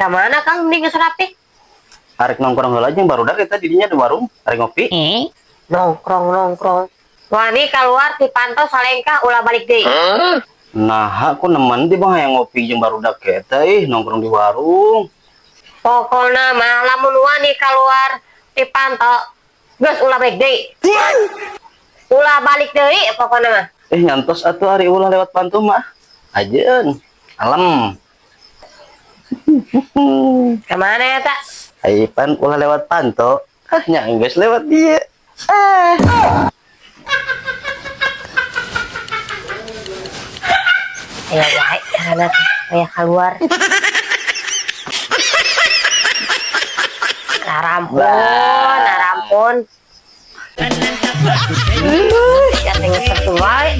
Ka mana Kang di geus rapi? Arek nongkrong heula jeung barudak eta di dinya di warung, arek ngopi. Nongkrong nongkrong. Wani keluar ti panto salengkah ulah balik deui. Nah, aku nemen di bang hayang ngopi jeung barudak eta ih nongkrong di warung. Pokona mah lamun wani keluar ti panto geus ulah balik deui. Ulah balik deui pokona mah. Eh nyantos atuh ari ulah lewat panto mah. Ajeun. Alem. Ka mana ya tak? Ai pan ulah lewat panto. Ah nya geus lewat dieu. Ah. Aya wae carana teh aya keluar. Narampun, narampun. Ya teh geus wae.